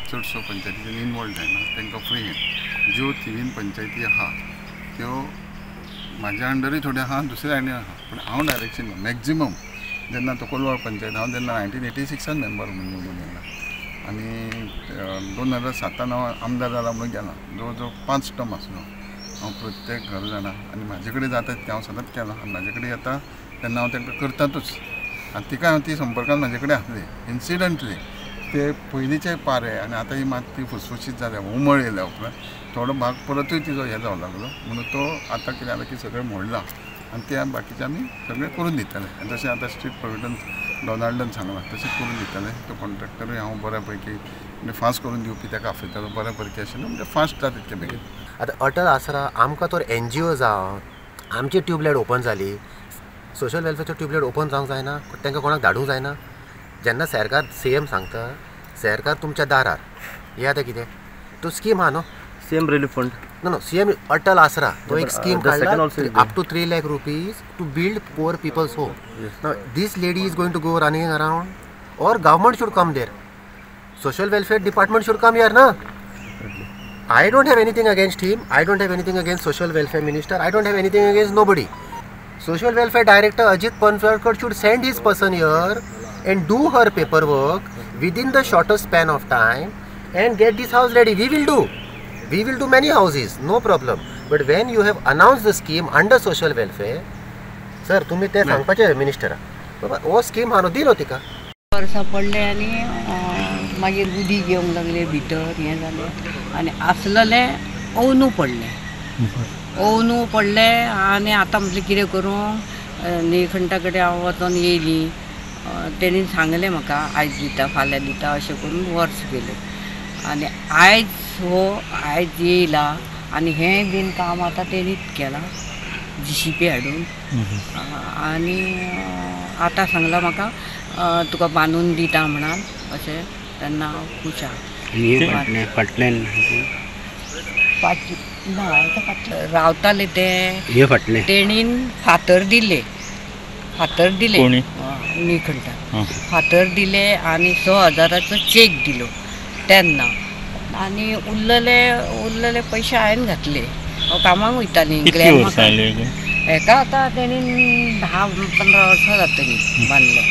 चडसो पंचायतीन इनवॉल्व जायना, तांकां फ्री हँड. ज्यो थिवीन पंचायती आहा त्यो म्हाज्या अंडरूय थोड्यो आहा, दुसऱ्या अंडर आहा, पूण हांव डायरेक्शन मॅक्झिमम जेन्ना तो कोलवाळ पंचायत हांव तेन्ना 1986 मेंबर म्हणून निवडून येयला आनी 2007 हांव आमदार जाला म्हणून गेला. जवळ जवळ 5 टर्म आसलो हांव प्रत्येक घर जाणा आनी म्हाजे कडेन जाता तें हांव सदांच केलां आनी म्हाजे कडेन येता तेन्ना हांव तांकां करतातूच आनी तिका हांव ती संपर्कान म्हाजे कडेन आसली. इन्सिडंटली ते पयलींचे पारे आनी आतां ही मात ती फुसफुशीत जाल्या, उमळ येयल्या उपरांत थोडो भाग परतूय तिजो हें जावं लागलो म्हणून तो आतां कितें जालां की सगळें मोडला आनी ते बाकीचे आमी सगळें करून दितले. आनी जशें आतां स्ट्रीट प्रोविडन डोनाल्डन सांगलां तशें करून दितले. तो कॉन्ट्रॅक्टरूय हांव बऱ्या पैकी म्हणजे फास्ट करून दिवपी ताका आपयतलो, बऱ्या पैकी आशिल्लो म्हणजे फास्ट जाता तितके बेगीन. आतां अटल आसरा आमकां तर एनजीओ जावं, आमची ट्यूबलायट ओपन जाली, सोशल वेलफेअरच्यो ट्यूबलायट ओपन जावंक जायना, तांकां कोणाक धाडूंक जायना. जेन्ना सरकार सीएम सांगता सरकार तुमच्या दारार हे आतां कितें तो स्कीम आहा न्हू, CM relief fund no no CM Atal Aasra तो एक स्कीम काडला up to 3 lakh rupees to build poor people's home. Now this lady is going to go running around or government should come there, social welfare department should come here ना. I don't have anything against him, I don't have anything against social welfare minister, I don't have anything against nobody. Social welfare director Ajit Phansalkar should send his person here and do her paperwork within the shortest span of time and get this house ready. We will do. We will do many houses, no problem. But when you have announced the scheme under social welfare, sir, तुम्ही ते सांगपाचे मिनिस्टरा बाबा हो scheme हांव दिलो तिका. वर्सां पडले आनी मागीर उदीक येवंक लागले भितर, हें जालें आनी आसलेलें ओनू पडलें, ओनू पडलें आनी आतां म्हटलें कितें करूं, निळखंठा कडेन हांव वचोन येयली, तेणी सांगलें म्हाका आयज दिता फाल्यां दिता अशें करून वर्स गेलें आनी आयज हो आयज येयला आनी हें बीन काम आतां तेणीच केलां जीसीपी हाडून आनी आतां सांगलां म्हाका तुका बांदून दिता म्हणान अशें, तेन्ना हांव खूश आहा. फाटल्यान ना रावताले ते तेणीन फातर दिले, फातर दिले निळखंठान, फातर दिले आनी 6,000 चेक दिलो तेन्ना आनी उरलेले उरलेले पयशे हांवें घातले. हांव कामाक वयतालीं हेका आतां तेणी 10-15 वर्सां जातलीं बांदलें.